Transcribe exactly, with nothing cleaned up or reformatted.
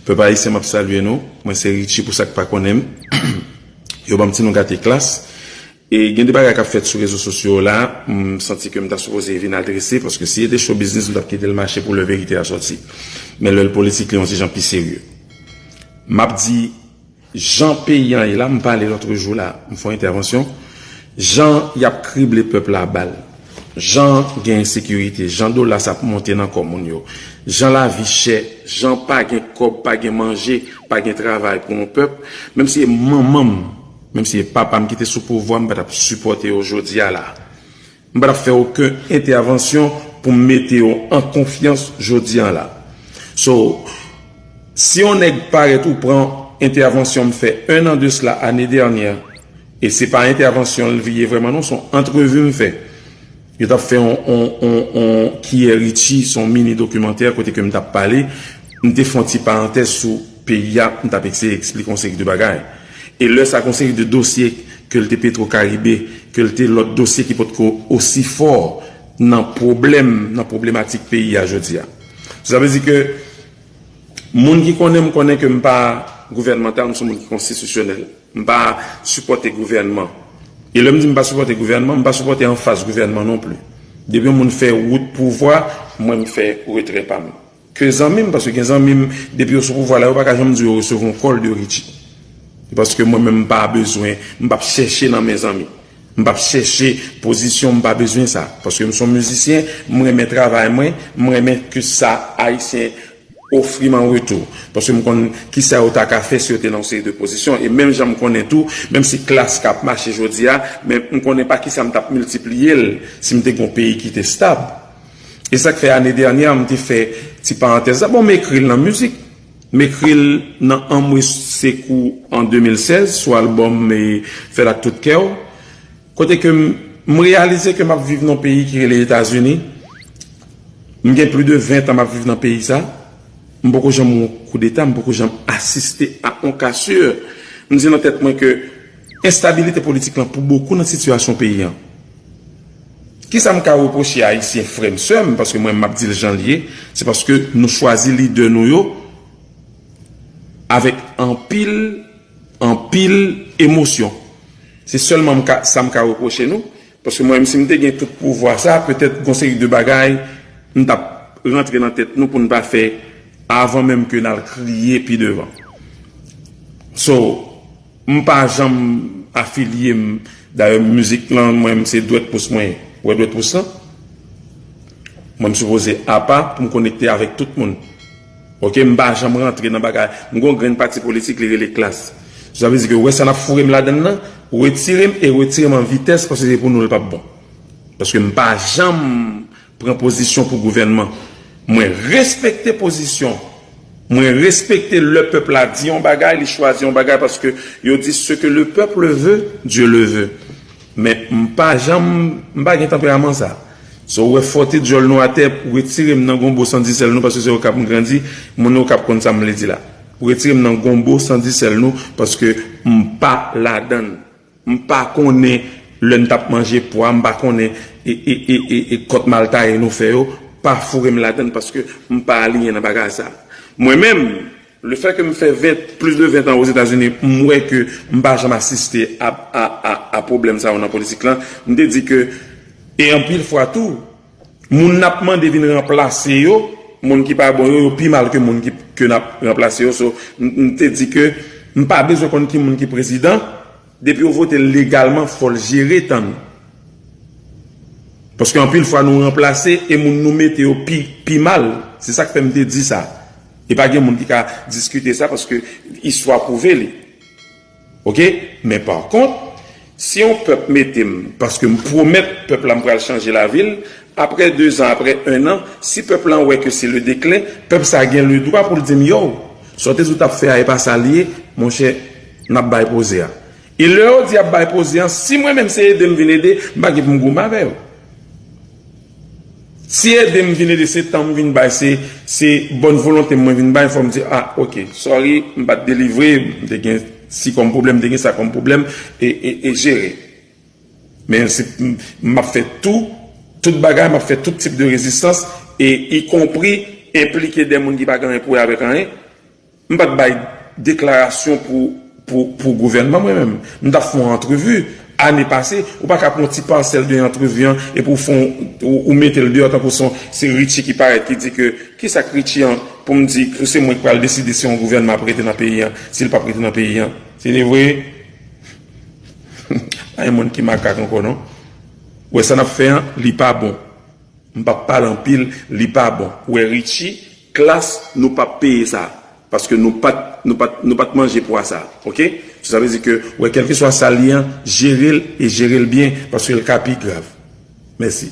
Pèp ayisyen, m ap salye nou. Mwen se Richie pou sa k pa konnen m. Yo ban m ti non Gate Klas. E gen de bagay k ap fèt sou rezo sosyo yo la, m santi ke m ta sipoze vin adrese, paske si se te show business, m t ap kite l mache pou lè verite a sòti. Men lè l politik, li yon ti jan pi serye. M ap di, jan peyi an ye la, m pale lòt jou la, m fè yon entèvansyon, jan y ap krible pèp la bal, jan gen ensekirite, jan dola sa ap monte nan kò moun yo, jan lavi chè, jan pa gen kòb, pa gen manje, pa gen travay pou yon pèp, menm si se manman m, menm si se papa m ki te sou pouvwa, m pa t ap sipòte yo jodi a la. M pa t ap fè okenn entèvansyon pou m mete yo an konfyans jodi a la. So, si yon nèg parèt ou pran entèvansyon m fè un an de cela, ane dènyè, e se pa entèvansyon l ye vrèman non, se yon antrevi m fè. Yo t ap fè yon, yon, yon, yon Kiyè Richie, se yon mini dokimantè kote ke m t ap pale, m te fè yon ti parantèz sou peyi a, m t ap eseye eksplike yon seri de bagay. E lè sa, gen yon seri de dosye, ke l te Petro Caribe, ke l te lòt dosye ki potko osi fò nan pwoblèm, nan pwoblematik peyi a jodi a. Sa vle di ke moun ki konnen m konnen ke m pa gouvènmantal, m se yon moun ki konstitisyonèl. M pa sipòte gouvènman. E lè m di m pa sipòte gouvènman, m pa sipòte anfas gouvènman non pli. Depi yon moun fè wout pouvwa, mwen m fè retrè pa m. Ke zanmi m, paske gen zanmi m, depi yo sou pouvwa la, yo pa ka janm di yo resevwa yon kòl de Richie. Se paske mwen menm m pa bezwen, m p ap chèche nan men zanmi. M p ap chèche pozisyon, m pa bezwen sa. Paske m se yon mizisyen, m renmen travay mwen, m renmen ke sa Ayisyen ofri m an retou. Paske m konn kisa yo ta ka fè si yo te nan yon seri de pozisyon. E menm jan m konnen tou, menm si klas k ap mache jodi a, men m konnen pa kisa m t ap miltipliye l si m te gen yon peyi ki te stab. E sa k fè ane dènyè a, m te fè ti parantèz la. Bon, m ekri l nan mizik. M ekri l nan Anmwe Sekou an de mil sèz, sou albòm e Fè l ak tout kè w. Kote ke m, m reyalize ke m ap viv nan yon peyi ki rele Etazini. M gen plis de ven tan m ap viv nan peyi sa. M poko janm wè yon koudeta, m poko janm asiste a yon ka sir. M di nan tèt mwen ke enstabilite politik lan pou bokou nan sitiyasyon peyi an. Kisa m ka repwoche Ayisyen, frè m, sè m, paske mwen m ap di l jan l ye, se paske nou chwazi lidè nou yo avèk anpil, anpil emosyon. Se sèlman m ka, sa m ka repwoche nou, paske mwen menm si m te gen tout pouvwa sa, petèt gon seri de bagay m t ap rantre nan tèt nou pou n pa fè avan menm ke n al kriye pi devan. So, m pa janm afilye m. Dayè, mizik lan, mwen, se dwèt pous mwen ye. Ou wè dwèt pous lan? Mwen, m sipoze apa pou m konekte avèk tout moun. Oke, m pa janm rantre nan bagay. M gon grenn pati politik, li rele klas. Sa vle di ke, wè sa n ap foure m ladann nan, retire m e retire m an vitès, paske se pou nou l p ap bon. Paske m pa janm pran pozisyon pou gouvènman. Mwen respekte pozisyon. Mwen respekte lè pèp la di yon bagay, li chwazi yon bagay, paske yo di ce que le peuple veut, Dieu le veut. Men m pa janm, m pa gen tanperaman sa. So, ou wè fòte dyòl nou atè, retire m nan gonbo san disèl nou, paske se Okap m grandi, moun Okap konn sa m vle di la. Retire m nan gonbo san disèl nou, paske m pa ladann. M pa konnen lè n t ap manje pwa, m pa konnen e, e, e, e, e kòt maltaye nou fè yo, pa foure m ladann paske m pa aliyen nan bagay sa. Mwen menm, lefètke m fè ven, plis de ven tan Ozetazini, m wè ke m pa janm asiste a, a, a, a pwoblèm sa yo nan politik lan, m te di ke, e anpil fwa tou, moun n ap mande vin ranplase yo, moun ki pa bon yo, yo pi mal ke moun ki, ke n ap ranplase yo. So, m, m te di ke m pa bezwen konn ki moun ki prezidan, depi yo vote l legalman, fò l jere tan nou. Paske anpil fwa nou ranplase e moun nou mete yo pi, pi mal. Se sa k fè m te di sa. E pa gen moun ki ka diskite sa paske istwa pwouve li. Oke? Men pa kont, si yon pèp mete m, paske m pwomèt pèp la m pral chanje lavi l, apre dezan, apre ennan, si pèp lan wè ke se le deklen, pèp sa gen ledwa pou l di m, yow, sa w te di w t ap fè a, e pa sa l ye, monchè, n ap bay poze a. E lè yo di y ap bay poze an, si mwen menm se ede m vin ede, m pa gen pou m goumen avè yo. Si ede m vin ede, se tan m vin bay, se, se bòn volonte m mwen vin bay, fò m di, ah, oke, sorry, m pa t delivre, m te gen si kòm pwoblèm, m te gen sa kòm pwoblèm, e, e, e jere. Men se, m, m ap fè tou, tout bagay, m ap fè tout tip de rezistans, e ikonpri enplike de moun ki pa gen anyen pou wè avèk anyen. M pa t bay deklarasyon pou, pou, pou gouvènman mwen menm. M t ap fè yon antrevi. Ane pase, ou pa ka pran yon ti pasèl de antrevi an epi ou fè yon, ou, ou mete l deyò tankou se yon, se Richie ki parèt ki di ke, kisa k Richie an pou m di ke se mwen ki pral deside si yon gouvènman ap rete nan peyi an, si l p ap rete nan peyi an. Se vre? Pa gen moun ki makak ankò non. Ou wè sa n ap fè an, li pa bon. M p ap pale anpil, li pa bon. Ou wè Richie, Klass, nou p ap peye sa. Paske nou pa t, nou pa t, nou pa t manje pwa sa. Oke? Sa vle di ke, ou wè, kèlkeswa sa l ye an, jere l e jere l byen, paske l ka pi grav. Mèsi.